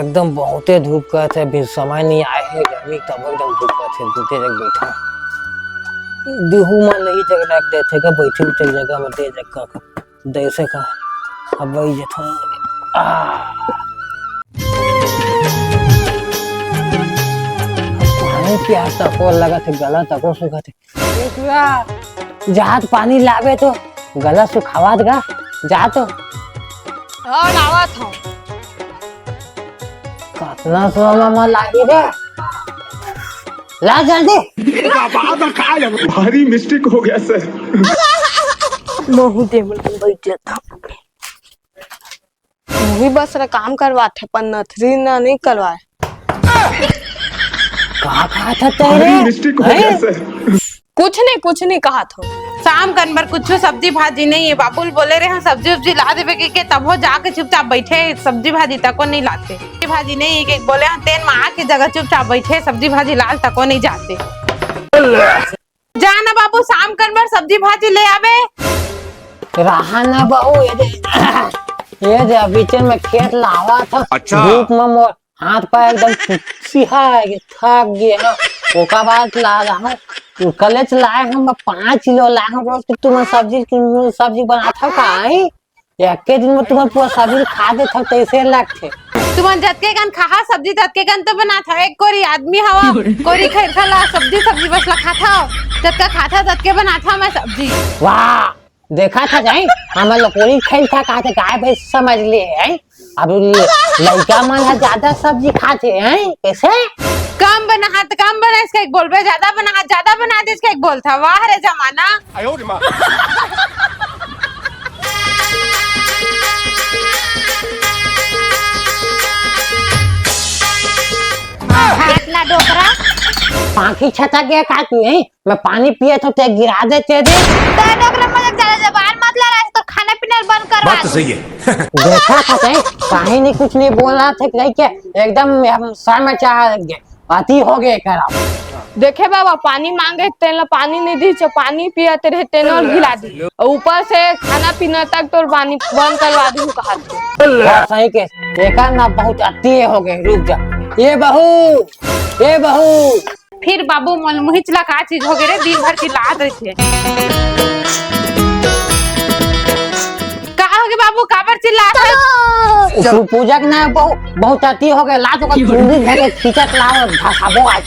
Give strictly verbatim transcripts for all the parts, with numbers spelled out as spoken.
एकदम बहुते धूप करत हे, अभी समय नहीं आए हे, गर्मी तब एकदम धूप करत हे, दूते जग बैठा। दिहू मन नहीं जग रख देथे का, बैठे उठे जगह में दे जग का, का, दैसे का, अब वही जथो। आ। पानी प्यास तको लगत हे, गला तको सुखत हे। ए टुरा, जात पानी लावे तो गला सुखावत गा, जा तो। हाँ, लावत हूँ। कतना समय में लागी रे? ला जल्दी। भारी मिस्टेक हो गया सर। महू दे मन बैठ जाता। वही बस रे काम करवाथे, पर नथरी ना नहीं करवाए। का कहा था तेरे? भारी मिस्टेक हो गया हैं? सर। कुछ नहीं, कुछ नहीं कहा था। शाम कन बर कुछ सब्जी भाजी नहीं है। बाबू ल बोले रहे हैं सब्जी उब्जी ला देवे के, के तब हो जाके चुपचाप बैठे, सब्जी भाजी तको नहीं लाते। सब्जी भाजी नहीं है के बोले हैं, तेन माँ की जगह चुपचाप बैठे, सब्जी भाजी लाल तको नहीं जाते। जा ना बाबू, शाम कन बर सब्जी भाजी ले आवे। रहा ना बहू, ये दे, ये दे, बीच में खेत लावा था। अच्छा। धूप में मोर हाथ पैर एकदम सिहा गे, थक गे ना। ओकर बाद ला, ला, कलेच लाए हम पाँच किलो लाए हम, रोज तुमन सब्जी, सब्जी बनात हव का, हैं? एके दिन में तुमन पूरा सब्जी खा देत हव, तैसे लगथे। तुमन जतके कन खाहा सब्जी, ततके कन तो बनात हव। एक कोरी आदमी हवा, कोरी खैर खा ला सब्जी, सब्जी बस ला खात हव। जतका खात हव, ततके बनात हव मैं सब्जी। वाह, देखा था जाई, हमन लोग कोरी खैर खा, कहा थे गाय भैंस समझ लिए हैं। अब ल-, लइका मन ह ज्यादा सब्जी खाथे, हैं? कैसे? कम बना हाथ, कम बना, इसका एक बोलबे, ज्यादा बना हाथ, ज्यादा बना दे, इसका एक बोलता। वाह रे जमाना। हाथ ना डोकरा। पाखी छटक गया का तू, हैं? मैं पानी पिए तो ते गिरा देते रे। ते डोकरा मजाक ज्यादा जबान मत लड़ा, तो खाना पीना बंद करवा बात तो दे। सही है। देखा था कहीं, कहीं नहीं, कुछ नहीं बोला था कहीं के, एकदम हम सर में चढ़ गए, अति हो गए करा। देखे बाबा, पानी मांगे तेन ला पानी नहीं दी, जो पानी पिया तेरे तेन और गिला दी, और ऊपर से खाना पीना तक तोर पानी बंद करवा दूं कहा थे। हाँ, सही के, देखा ना, बहुत अति हो गए, रुक जा। ये बहू, ये बहू, फिर बाबू मन मुहिच ला का चीज हो गे रे, दिन भर चिल्लात रहिथे। का हो गे बाबू, काबर चिल्लात हे? तू पूजा के ना बहु-, बहुत अति हो गे, ला तो का चुंदी धर के खींचत लाओ, भसाबो आज।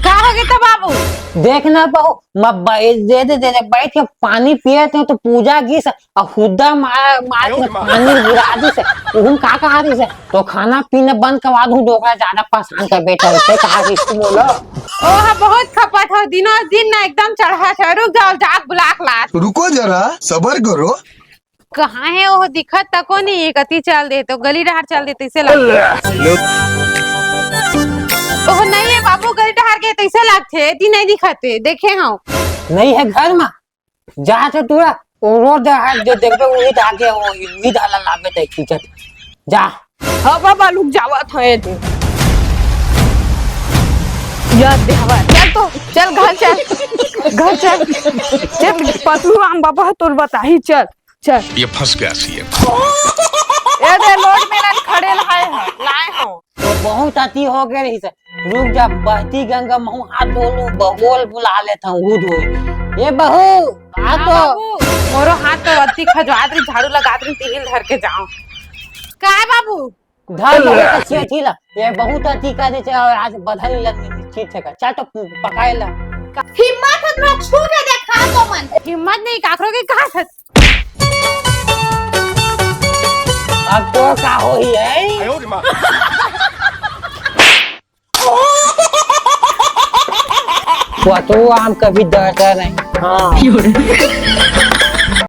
का हो गे त बाबू? देख ना बहू, मैं बै-, दे, दे, दे, दे, बैठ के पानी पिए थे तो पूजा गिस, अउ हुद्दा मार, मार के पानी गिरा दिस हे। उहुन का कहा दिस हे? तो खाना पीना बंद करवा दूं, डोकरा ज्यादा परेशान कर बैठा है, ते कहा दिस तू बोलो। ओह, बहुत खपत हो, दिनों दिन ना एकदम चढ़ा था। रुक जाओ, जाग बुलाक लात। रुको जरा, सबर करो। कहाँ हे ओह? दिखत तको नहीं, एक अति चल दे तो गली डहार चल दे तैसे लगथे। ओह, नहीं हे बाबू, गली डहार के तैसे लगथे, एती नहीं दिखत हे, देखे हूँ। नहीं हे घर में? जा तो तू, वो रोड दे, हाथ दे, देखबे, उही धागे, वो उही धाला लागे ते खींचत। जा। हाँ बाबा, लुक जावत हे तू। यार देहवा, चल तो, चल घर चल, घर चल, चल पतलू आम बाबा तोर बताही, चल, चल। ये फंस गया सीएम। ए दे, लोड में ना खड़े लाए हैं, लाए हैं। तो बहुत अति हो गए रही से। रुक जा, बहती गंगा महू हाथ धो लूं, बगोल बुला लेता हूँ, वो धो। ए बहू, आ हाँ तो। बाबू, मोरो हाथ तो अति खजवात रही, झाड़ू लगात रही, तिहिल धर के जाओ। का हे बाबू? धर ले तो छेठी ला। ये बहुत अति कर दे छे, और आज बधाई लग ठीक है, चल तो पकाए ला। हिम्मत हो तो छू के देखा तो मन। हिम्मत नहीं, काकरो के कहा था। अब तो का होही है? पतलू आम कभी डरता नहीं। हाँ।